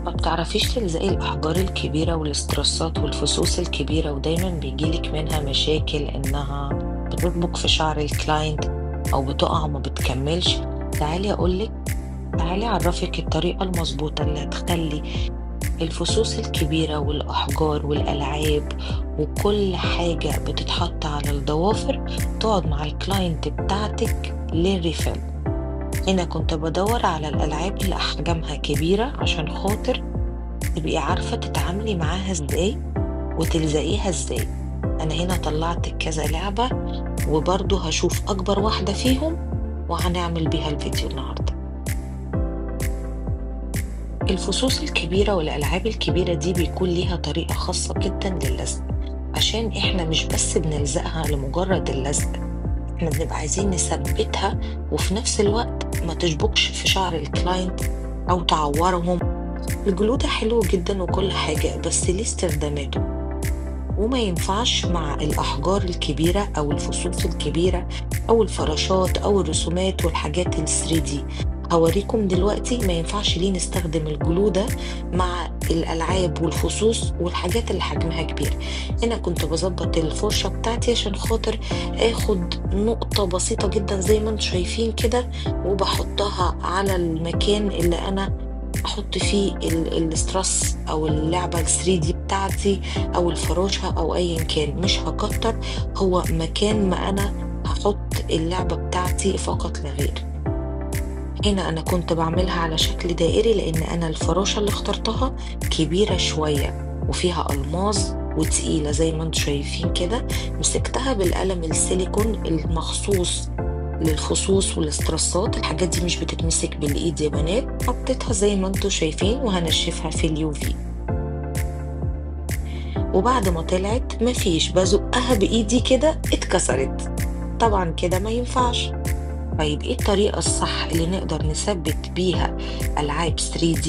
ما بتعرفيش تلزقي الأحجار الكبيرة والاسترسات والفصوص الكبيرة، ودايما بيجيلك منها مشاكل إنها بتطبق في شعر ال client أو بتقع وما بتكملش. تعالي أقولك، تعالي أعرفك الطريقة المظبوطة اللي هتخلي الفصوص الكبيرة والأحجار والألعاب وكل حاجة بتتحط على الضوافر تقعد مع ال client بتاعتك لل refill. هنا كنت بدور على الألعاب اللي أحجامها كبيرة عشان خاطر تبقي عارفة تتعاملي معاها ازاي وتلزقيها ازاي. أنا هنا طلعت كذا لعبة وبرضو هشوف أكبر واحدة فيهم وهنعمل بيها الفيديو النهاردة. الفصوص الكبيرة والألعاب الكبيرة دي بيكون ليها طريقة خاصة جدا للزق، عشان احنا مش بس بنلزقها لمجرد اللزق، احنا بنبقى عايزين نثبتها وفي نفس الوقت ما تشبكش في شعر ال client أو تعورهم. ال glue ده حلو جدا وكل حاجة، بس ليه استخداماته وما ينفعش مع الأحجار الكبيرة أو الفصوص الكبيرة أو الفراشات أو الرسومات والحاجات ال 3D. هوريكم دلوقتي ما ينفعش ليه نستخدم ال glue ده مع الألعاب والفصوص والحاجات اللي حجمها كبير. هنا كنت بظبط الفرشة بتاعتي عشان خاطر اخد نقطة بسيطة جدا زي ما انتم شايفين كده، وبحطها على المكان اللي انا احط فيه الاسترس او اللعبة ال 3D بتاعتي او الفراشة او ايا كان. مش هكتر، هو مكان ما انا هحط اللعبة بتاعتي فقط لا غير. هنا أنا كنت بعملها على شكل دائري لأن أنا الفراشة اللي اخترتها كبيرة شوية وفيها ألماظ وتقيلة زي ما انتم شايفين كده. مسكتها بالقلم السيليكون المخصوص للفصوص والاسترسات، الحاجات دي مش بتتمسك بالإيد يا بنات. حطيتها زي ما انتم شايفين وهنشفها في ال UV، وبعد ما طلعت مفيش، بزقها بإيدي كده اتكسرت. طبعا كده ما ينفعش. طيب ايه الطريقة الصح اللي نقدر نثبت بيها ألعاب 3D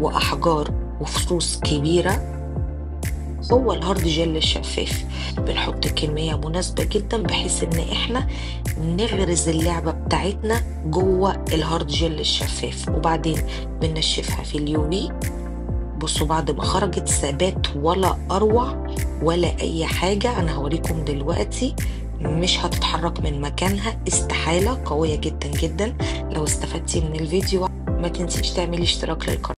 وأحجار وفصوص كبيرة؟ هو ال hard gel الشفاف. بنحط كمية مناسبة جدا بحيث ان احنا نغرز اللعبة بتاعتنا جوه ال hard gel الشفاف، وبعدين بنشفها في ال UV. بصوا بعد ما خرجت ثبات ولا أروع ولا أي حاجة. أنا هوريكم دلوقتي مش هتتحرك من مكانها، استحالة، قوية جدا جدا. لو استفدتي من الفيديو ما تنسيش تعملي اشتراك للقناة.